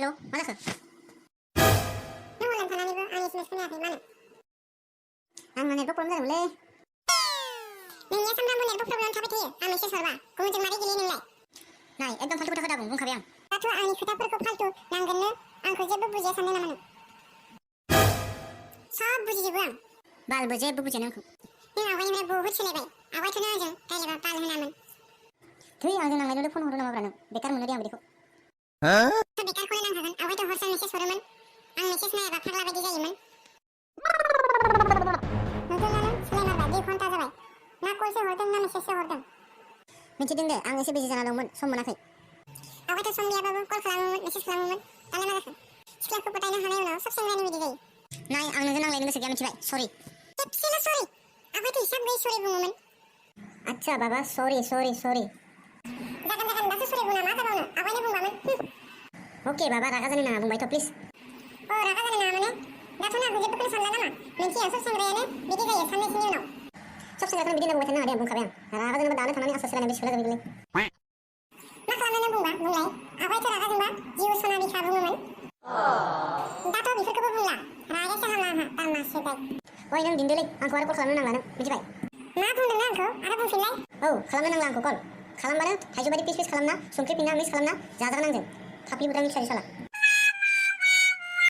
हेल' मा जाखो? नों अनलाइन थानानैबो आंनि एसएमएस खोनायाखै मानो? आंना नेटवर्क प्रब्लेम जादोंमोनलै। नोंनिया सानफ्रामबो नेटवर्क प्रब्लेम थाबाय थायो आं मेसेज हरबा गुबुनजों मारै गेलेयो नोंलाय? नाय एकदम फाल्थु खोथा दाबुं बुंखाबाय आं। दाथ' आंनि खोथाफोरखौ फाल्तु नांगोननो आंखौ जेबो बुजिया सानदों नामा नों? सब बुजिजोबो आं। बालबो जेबो बुजिया नों आंखौ। नों आवगायनिफ्राय बहुद सोलायबाय। आवगायथ' नों आंजों रायलायबा बाल होनामोन। थै आंजों नांलायनोल' फन हरो नामाब्रा नों? बेकार मोनो दे आं बिदिखौ। थ' बेकारखौनो नांखागोन। आवगायथ' हरसे मेसेज हरोमोन। आं मेसेज नायाबा फाग्ला बायदि जायोमोन। नुदोंना नों सोलायमारबाय 2 घन्टा जाबाय। ना कलसो हरदों ना मेसेजसो हरदों? मिथिदों दे आं एसे बिजि जाना दंमोन सम मोनाखै। आवगायथ' सम गैयाबाबो कल खालामोमोन मेसेज खालामोमोन। दालाय मा जाखो? सिख्लाखौ पटायनो हानाय उनाव सब सेंग्रायानो बिदि जायो। नाय आं नोंजों नांलायनो गोसो गैया मिथिबाय सरि। खेबसेल' सरि। आवगायथ' हिसाब गैयै सरि बुङोमोन। आच्छा बाबा सरि। जागोन दासो सरि बुंना मा जाबावनो? आवगायनो बुंबामोन। अके बाबा रागा जानो नाङा बुंबायथ' प्लिज। रागा जानो नाङा माने? दाथ' नों आंखौ जेबोखौनो सानला नामा? मिन्थियो सब सेंग्रायानो बिदि जायो साननैसोनि उनाव। सब सेंग्राखौनो बिदि होनना बुंबाय थानो नाङा दे आं बुंखाबाय आं। रागा जोंनोबा दानो थांनानै आसार सोलायनाय बे सिख्ला जाबाय मा खालामनो नों बुंबा? बुंलाय। आवगायथ' रागा जोंबा जिउ सना बिखा बुङोमोन। दाथ' बेफोरखौबो बुंला। रागायासो हामला आंहा दामासो बाय। ओइ नों दिनदोलै आंखौ आरो कल खालामनो नांला नों मिथिबाय? मा बुंदों नों आंखौ? आरो बुंफिनलाय। औ खालामनो नांला आंखौ कल। खालामबानो थाइजौ बायदि पिस पिस खालामना संख्रि फिन्ना मिक्स खालामना जाजागोन आंजों। फाफ्लि बुदां मिथियारि साला।